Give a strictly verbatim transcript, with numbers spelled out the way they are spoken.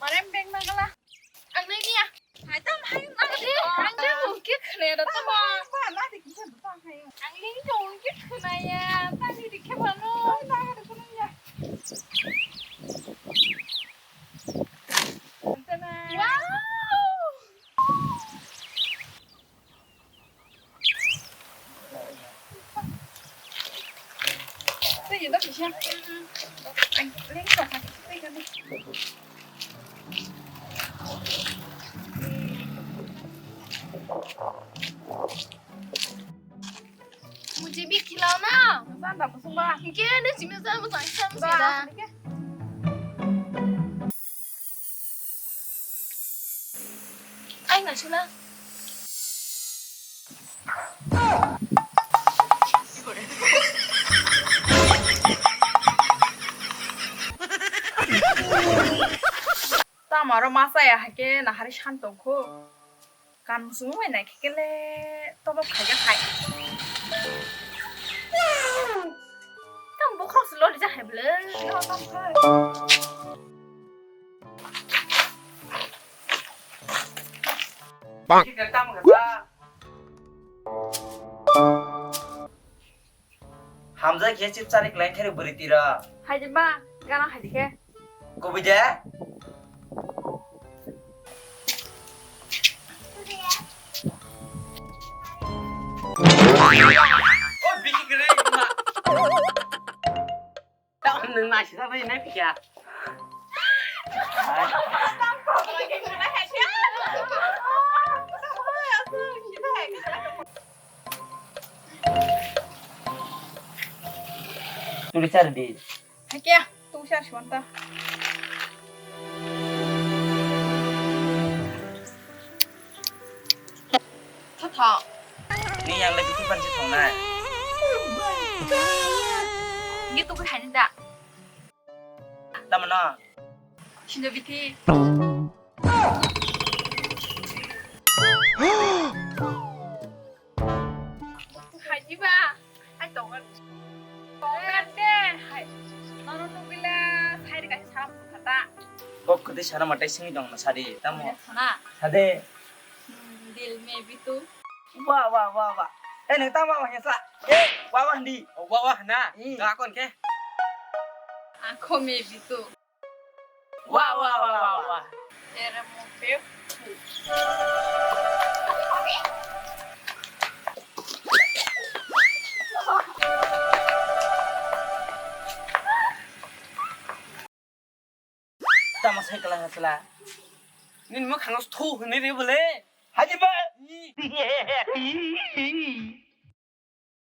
Marem beng nagala. Ang nai niya. Hai tam hai nang di. Ang de mungkin kena da tama. Ang de mungkin kena ya. Tadi di kebano. Wow. Mujhe bhi khilao na. Sanda musungba. Ke ne simi sa musang sa musang da. Ai na sula. Tamaro masa ya hake nahari santong kho. Kan musung bai nai khe kele tobok khaija khai. Tang bokhorok se lori ja hai bwle. Bang. Hamjak khe chip chari klai khe bwrwi twi rok. Hai de ba, gana hai de khe. Kubui de? O bisi kwrwi ma. Tamo nwng naisida bai nai phiya. Tuli chari di. Hakya, tu char suanta. Tha tha. Ni yang lagi tu kan si thong nai. Ni tu kan da. Tamo no? Sino bithi. Hai diba? Hai tongan. Tongan de. Hai. Nono nubila sai de kasi salam kata. Kok kedi sana matai sini dong na sadi. Tamo. Sana. Sade. Hmm, dil me bhi tu. Wah, wah, wah, wah. Eh, nang tamo wah ya sa. Eh, wah, wah, di. Oh, wah, wah, na. Hmm. Ga kon ke? Ako me bhi tu. Wah, wah, wah, wah, wah. Tere mo pe. Tamo sai kala hasla. Nini mwkhang no sthu hwnwi re bole. Haji ba.